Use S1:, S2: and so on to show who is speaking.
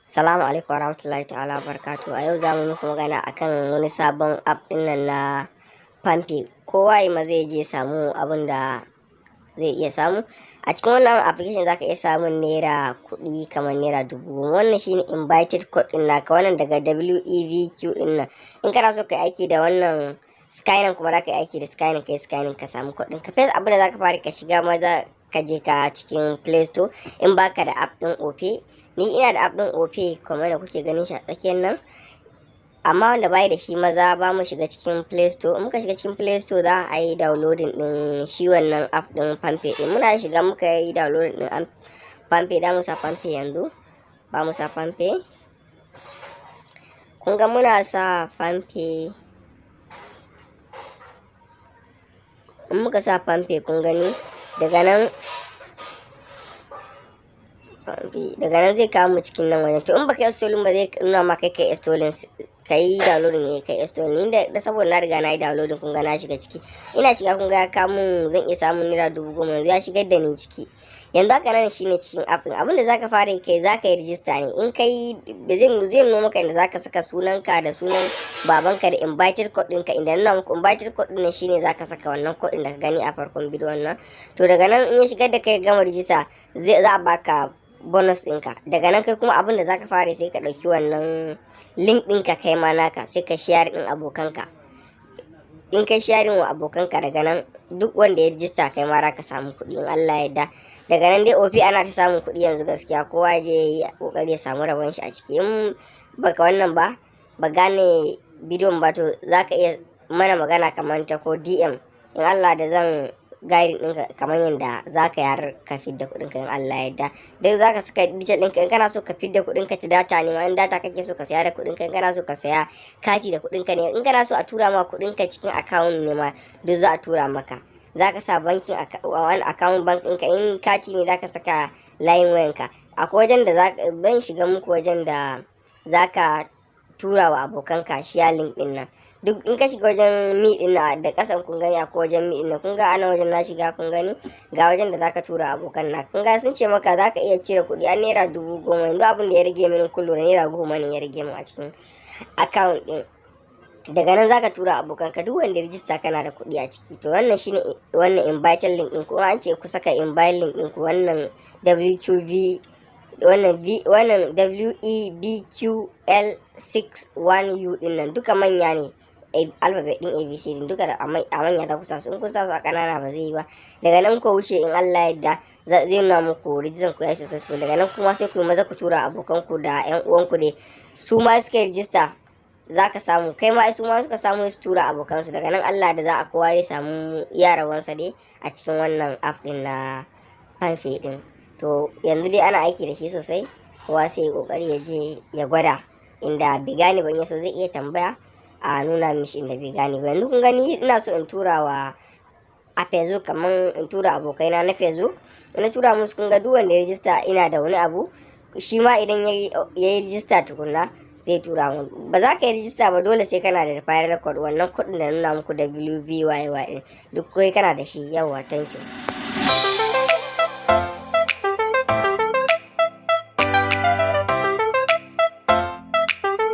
S1: Salamu alaikum warahmatullahi ta'ala wabarakatuh. A yau za mu muku magana akan wani sabon app ɗin nan na PalmPay. Kowa ma zai je samu abin da zai iya samu. A cikin wannan application zaka iya samun naira kuɗi kamar ₦10,000. Wannan shine invited code ɗin naka, wannan daga WEVQ ɗin nan. In kana so ka yi aiki da wannan scanning, kuma zaka yi aiki da scanning, kai scanning ka samu code ɗin. Ka first, abin da zaka fara ka shiga, maza ka je ka cikin Play Store in baka da app ɗin OPay. Ni ina da app ɗin OPay kamar da kuke ganin shi a tsakiyar nan. Amma wanda bai da shi, maza ba mu shiga cikin Play Store. In muka shiga cikin Play Store, za a yi downloading ɗin shi wannan app ɗin PalmPay ɗin. Muna shiga muka yi downloading ɗin PalmPay, za mu sa PalmPay yanzu. Ba mu sa PalmPay. Kun ga muna sa PalmPay. In muka sa PalmPay, kun gani, daga nan zai kawo mu cikin nan wajen. To, in baka yi installing ba, zai nuna ma kai kai installing, ka yi downloading ne, kai installing. Ni da saboda na riga na yi downloading, kun ga na shiga ciki. Ina shiga, kun ga ya kawo mun zan iya samun ₦10,000. Yanzu ya shigar da ni ciki. Yanzu haka nan shine cikin app ɗin. Abinda zaka fara yi, kai zaka yi register ne. In kai, zai nuna maka inda zaka saka sunanka da sunan babanka da invited code ɗinka. Inda nuna muku invited code ɗin nan, shine zaka saka wannan code ɗin da ka gani a farkon bidiyon nan. To, daga nan in ya shigar da kai, gama register, zai za a baka bonus ɗinka. Daga nan kai kuma abin da zaka fara, sai ka ɗauki wannan link ɗinka, kai ma naka, sai ka share ɗin abokanka. In kai sharing wa abokanka, daga nan duk wanda ya rijista, kai ma ka samu kuɗi in Allah ya yarda. Daga nan dai OPay ana ta samun kuɗi yanzu gaskiya. Kowa je yi kokari ya samu rabon shi a ciki. In baka wannan ba, ba gane bidiyon ba, to zaka iya mana magana kamar ta ko DM. In Allah da zan guide ɗinka kamar yadda za ka yar ka fidda kuɗinka in Allah ya yarda. Duk za ka saka detail ɗinka. In kana so ka fidda kuɗinka ta data ne ma, in data kake so ka saya da kuɗinka, in kana so ka saya kati da kuɗinka ne, in kana so a tura ma kuɗinka cikin account ne ma, duk za a tura maka. Za ka sa bankin wani account bank ɗinka. In kati ne, za ka saka layin wayanka. Akwai wajen da za ban shiga muku, wajen da za ka tura wa abokanka share link ɗin nan. Duk in ka shiga wajen me ɗin nan da ƙasan, kun gani akwai wajen me ɗin nan. Kun ga ana wajen na shiga, kun gani ga wajen da zaka tura abokan naka. Kun ga sun ce maka zaka iya cire kuɗi a ₦10,000. Yanzu abin da ya rage mini, kun lura, ₦10 ne ya rage min a cikin account ɗin. Daga nan zaka tura abokanka, duk wanda rijista kana da kuɗi a ciki. To, wannan shine wannan invited link ɗin ku. An ce ku saka invite link ɗin ku, wannan WQV, wannan V, wannan WEBQL61U ɗin nan, duka manya ne. Alphabet din ABC din duka da a manya za ku sa su. In kun sa su a kanana, ba zai yi ba. Daga nan ku wuce, in Allah yadda zai nuna muku rijistan ku ya successful. Daga nan kuma sai ku yi maza ku tura abokan ku da yan uwan ku ne, su ma suka rijista, za ka samu kai ma. Su ma suka samu su tura abokansu. Daga nan Allah da za a kowa ya samu yarawansa dai a cikin wannan app din na PalmPay din. To, yanzu dai ana aiki da shi sosai. Kowa sai ya kokari ya je ya gwada. Inda bai gane ba, in ya so zai iya tambaya a nuna mishi inda bai gane ba. Yanzu kun gani, ina so in tura wa a Facebook, kamar in tura abokaina na Facebook. Ina tura musu, kun ga duk wanda ya rijista ina da wani abu. Shi ma idan ya yi rijista tukunna, sai tura mu. Ba za ka yi rijista ba, dole sai kana da referral code, wannan code da nuna muku, WBYY din duk kai kana da shi. Yawa, thank you.